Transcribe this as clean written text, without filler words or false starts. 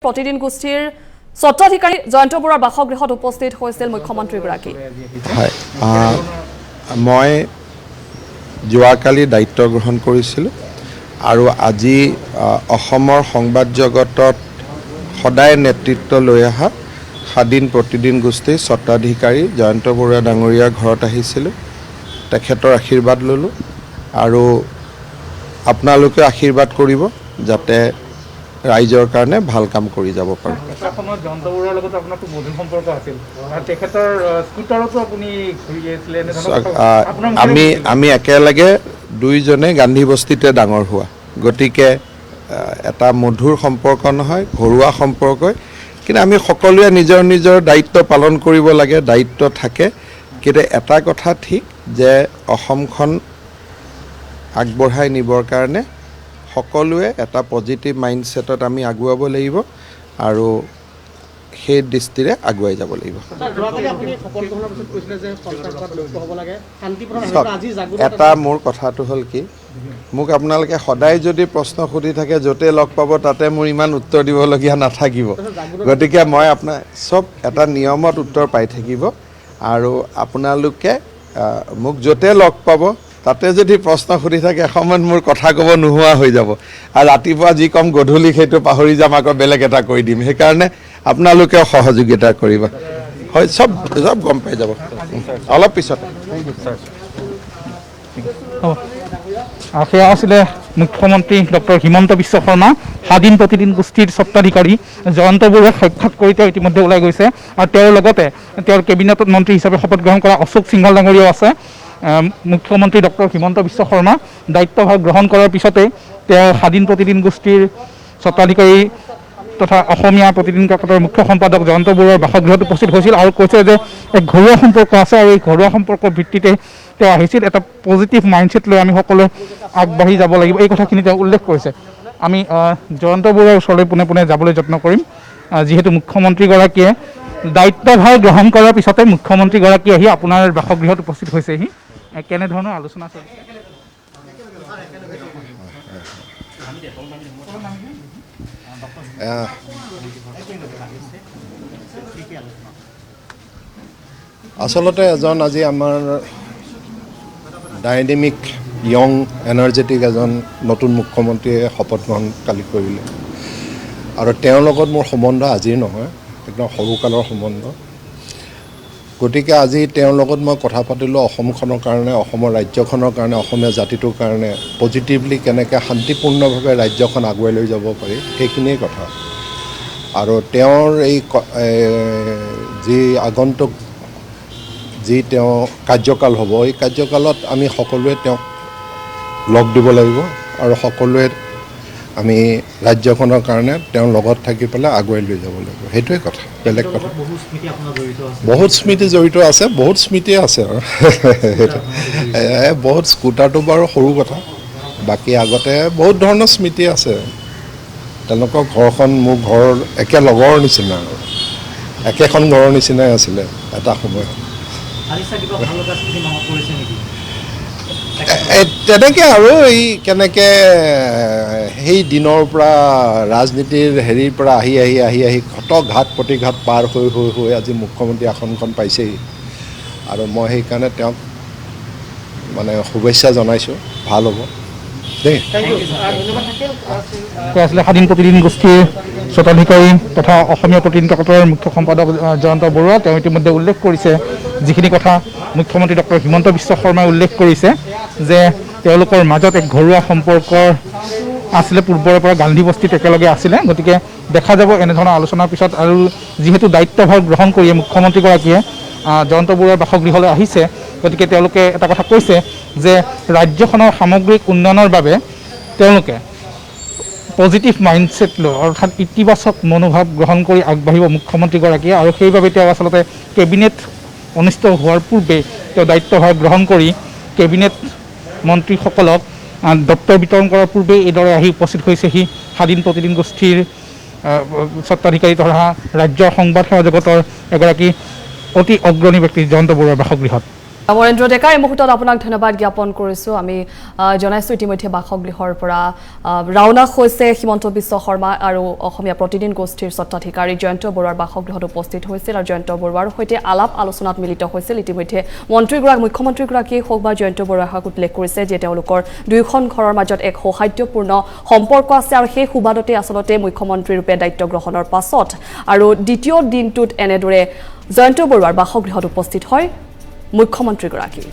প্ৰতিদিন গোষ্ঠীৰ স্বত্বাধিকাৰী জয়ন্ত বৰুৱাৰ বাসগৃহত উপস্থিত হৈছিল মুখ্যমন্ত্ৰীগৰাকী। হয়, মই যোৱাকালি দায়িত্ব গ্ৰহণ কৰিছিলোঁ আৰু আজি অসমৰ সংবাদ জগতত সদায় নেতৃত্ব লৈ অহা সাদিন প্ৰতিদিন গোষ্ঠীৰ স্বত্বাধিকাৰী জয়ন্ত বৰুৱা ডাঙৰীয়াৰ ঘৰত আহিছিলোঁ। তেখেতৰ আশীৰ্বাদ ল'লোঁ আৰু আপোনালোকে আশীৰ্বাদ কৰিব যাতে ৰাইজৰ কাৰণে ভাল কাম কৰি যাব পাৰোঁ। এটা সময়ত জয়ন্ত বৰুৱাৰ লগত আপোনাৰ খুব মধুৰ সম্পৰ্ক আছিল আৰু তেখেতৰ স্কুটাৰতো আপুনি ঘূৰি আহিছিলে, এনেধৰণৰ চাওক, কথা আপোনাৰ মুখেৰে আমি কৈছিলে। আমি একেলগে দুইজনে গান্ধী বস্তিতে ডাঙৰ হোৱা, গতিকে এটা মধুৰ সম্পৰ্ক নহয়, ঘৰুৱা সম্পৰ্কই। কিন্তু আমি সকলোৱে নিজৰ নিজৰ দায়িত্ব পালন কৰিব লাগে, দায়িত্ব থাকে। কিন্তু এটা কথা ঠিক যে অসমখন আগবঢ়াই নিবৰ কাৰণে সকলোৱে এটা পজিটিভ মাইণ্ডছেটত আমি আগুৱাব লাগিব আৰু সেই দৃষ্টিৰে আগুৱাই যাব লাগিব। যোৱাকালি আপুনি শপত গ্ৰহণৰ পিছত কৈছিলে যে সন্ত্ৰাসবাদ মুক্ত হ'ব লাগে, শান্তিপূৰ্ণ চাওক, আজি জাগোনত এটা মোৰ কথাটো হ'ল কি, মোক আপোনালোকে সদায় যদি প্ৰশ্ন সুধি থাকে, য'তে লগ পাব তাতে মোৰ ইমান উত্তৰ দিবলগীয়া নাথাকিব। গতিকে মই আপোনাৰ চব এটা নিয়মত উত্তৰ পাই থাকিব আৰু আপোনালোকে মোক য'তে লগ পাব তাতে যদি প্ৰশ্ন সুধি থাকে, এসময়ত মোৰ কথা ক'ব নোহোৱা হৈ যাব আৰু ৰাতিপুৱা যি ক'ম গধূলি সেইটো পাহৰি যাম, আকৌ বেলেগ এটা কৈ দিম। সেইকাৰণে আপোনালোকেও সহযোগিতা কৰিব। হয়, চব চব গম পাই যাব অলপ পিছতে। হ'ব। সেয়া আছিলে মুখ্যমন্ত্ৰী ডক্টৰ হিমন্ত বিশ্ব শৰ্মা। সাদিন প্ৰতিদিন গোষ্ঠীৰ স্বত্বাধিকাৰী জয়ন্ত বৰুৱাক সাক্ষাৎ কৰি তেওঁ ইতিমধ্যে ওলাই গৈছে আৰু তেওঁৰ লগতে তেওঁৰ কেবিনেটত মন্ত্ৰী হিচাপে শপত গ্ৰহণ কৰা অশোক সিংঘল ডাঙৰীয়াও আছে। মুখ্যমন্ত্ৰী ডক্টৰ হিমন্ত বিশ্ব শৰ্মা দায়িত্বভাৰ গ্ৰহণ কৰাৰ পিছতে তেওঁ সাদিন প্ৰতিদিন গোষ্ঠীৰ স্বত্বাধিকাৰী তথা অসমীয়া প্ৰতিদিন কাকতৰ মুখ্য সম্পাদক জয়ন্ত বৰুৱাৰ বাসগৃহত উপস্থিত হৈছিল আৰু কৈছে যে এক ঘৰুৱা সম্পৰ্ক আছে আৰু এই ঘৰুৱা সম্পৰ্কৰ ভিত্তিতে তেওঁ আহিছিল। এটা পজিটিভ মাইণ্ডছেট লৈ আমি সকলোৱে আগবাঢ়ি যাব লাগিব, এই কথাখিনি তেওঁ উল্লেখ কৰিছে। আমি জয়ন্ত বৰুৱাৰ ওচৰলৈ পোনে পোনে যাবলৈ যত্ন কৰিম। যিহেতু মুখ্যমন্ত্ৰীগৰাকীয়ে দায়িত্বভাৰ গ্ৰহণ কৰাৰ পিছতে মুখ্যমন্ত্ৰীগৰাকী আহি আপোনাৰ বাসগৃহত উপস্থিত হৈছেহি, কেনেধৰণৰ আলোচনা চলিছে? আচলতে এজন আজি আমাৰ ডাইনেমিক য়ং এনাৰ্জেটিক এজন নতুন মুখ্যমন্ত্ৰীয়ে শপত গ্ৰহণ কালি কৰিলে আৰু তেওঁৰ লগত মোৰ সম্বন্ধ আজিৰ নহয়, একদম সৰুকালৰ সম্বন্ধ। গতিকে আজি তেওঁৰ লগত মই কথা পাতিলোঁ অসমখনৰ কাৰণে, অসমৰ ৰাজ্যখনৰ কাৰণে, অসমীয়া জাতিটোৰ কাৰণে পজিটিভলি কেনেকৈ শান্তিপূৰ্ণভাৱে ৰাজ্যখন আগুৱাই লৈ যাব পাৰি, সেইখিনিয়ে কথা। আৰু তেওঁৰ এই যি আগন্তুক যি তেওঁ কাৰ্যকাল হ'ব, এই কাৰ্যকালত আমি সকলোৱে তেওঁক লগ দিব লাগিব আৰু সকলোৱে আমি ৰাজ্যখনৰ কাৰণে তেওঁৰ লগত থাকি পেলাই আগুৱাই লৈ যাব লাগিব, সেইটোৱে কথা, বেলেগ কথা। বহুত স্মৃতি আপোনাৰ জড়িত আছে। বহুত স্মৃতি জড়িত আছে, বহুত স্মৃতিয়ে আছে আৰু সেইটো। বহুত স্কুটাৰটো বাৰু সৰু কথা, বাকী আগতে বহুত ধৰণৰ স্মৃতি আছে। তেওঁলোকৰ ঘৰখন মোৰ ঘৰৰ একে লগৰ নিচিনা আৰু একেখন ঘৰৰ নিচিনাই আছিলে এটা সময়ত। আজি ছাৰ কিবা ভাল লগা স্মৃতি মনত পৰিছে নেকি? তেনেকৈ আৰু এই কেনেকৈ সেই দিনৰ পৰা ৰাজনীতিৰ হেৰিৰ পৰা আহি আহি আহি আহি কত ঘাট প্ৰতিঘাত পাৰ হৈ হৈ হৈ আজি মুখ্যমন্ত্ৰী আসনখন পাইছেহি আৰু মই সেইকাৰণে তেওঁক শুভেচ্ছা জনাইছোঁ, ভাল হ'ব দেই। তেওঁ আছিলে সাদিন প্ৰতিদিন গোষ্ঠীৰ স্বত্বাধিকাৰী তথা অসমীয়া প্ৰতিদিন কাকতৰ মুখ্য সম্পাদক জয়ন্ত বৰুৱা। তেওঁ ইতিমধ্যে উল্লেখ কৰিছে যিখিনি কথা মুখ্যমন্ত্ৰী ডক্টৰ হিমন্ত বিশ্ব শৰ্মাই উল্লেখ কৰিছে যে তেওঁলোকৰ মাজত এক ঘৰুৱা সম্পৰ্ক আছিলে, পূৰ্বৰে পৰা গান্ধী বস্তিত একেলগে আছিলে। গতিকে দেখা যাব এনেধৰণৰ আলোচনাৰ পিছত আৰু যিহেতু দায়িত্বভাৰ গ্ৰহণ কৰিয়ে মুখ্যমন্ত্ৰীগৰাকীয়ে জয়ন্ত বৰুৱাৰ বাসগৃহলৈ আহিছে, গতিকে তেওঁলোকে এটা কথা কৈছে যে ৰাজ্যখনৰ সামগ্ৰিক উন্নয়নৰ বাবে তেওঁলোকে পজিটিভ মাইণ্ডছেট লৈ অৰ্থাৎ ইতিবাচক মনোভাৱ গ্ৰহণ কৰি আগবাঢ়িব মুখ্যমন্ত্ৰীগৰাকীয়ে আৰু সেইবাবে তেওঁ আচলতে কেবিনেট অনুষ্ঠিত হোৱাৰ পূৰ্বে তেওঁ দায়িত্বভাৰ গ্ৰহণ কৰি কেবিনেট মন্ত্ৰীসকলক দপ্তৰ বিতৰণ কৰাৰ পূৰ্বে এইদৰে আহি উপস্থিত হৈছেহি সাদিন প্ৰতিদিন গোষ্ঠীৰ স্বত্বাধিকাৰী তথা ৰাজ্যৰ সংবাদ সেৱা জগতৰ এগৰাকী অতি অগ্ৰণী ব্যক্তি জয়ন্ত বৰুৱাৰ বাসগৃহত। অমৰেন্দ্ৰ ডেকা, এই মুহূৰ্তত আপোনাক ধন্যবাদ জ্ঞাপন কৰিছোঁ। আমি জনাইছোঁ ইতিমধ্যে বাসগৃহৰ পৰা ৰাওনা হৈছে হিমন্ত বিশ্ব শৰ্মা আৰু অসমীয়া প্ৰতিদিন গোষ্ঠীৰ স্বত্বাধিকাৰী জয়ন্ত বৰুৱাৰ বাসগৃহত উপস্থিত হৈছিল আৰু জয়ন্ত বৰুৱাৰ সৈতে আলাপ আলোচনাত মিলিত হৈছিল। ইতিমধ্যে মুখ্যমন্ত্ৰীগৰাকীয়ে হওক বা জয়ন্ত বৰুৱাই হওক উল্লেখ কৰিছে যে তেওঁলোকৰ দুয়োখন ঘৰৰ মাজত এক সৌহাৰ্দ্যপূৰ্ণ সম্পৰ্ক আছে আৰু সেই সুবাদতে আচলতে মুখ্যমন্ত্ৰীৰূপে দায়িত্ব গ্ৰহণৰ পাছত আৰু দ্বিতীয় দিনটোত এনেদৰে জয়ন্ত বৰুৱাৰ বাসগৃহত উপস্থিত হয় মুখ্যমন্ত্ৰীগৰাকী।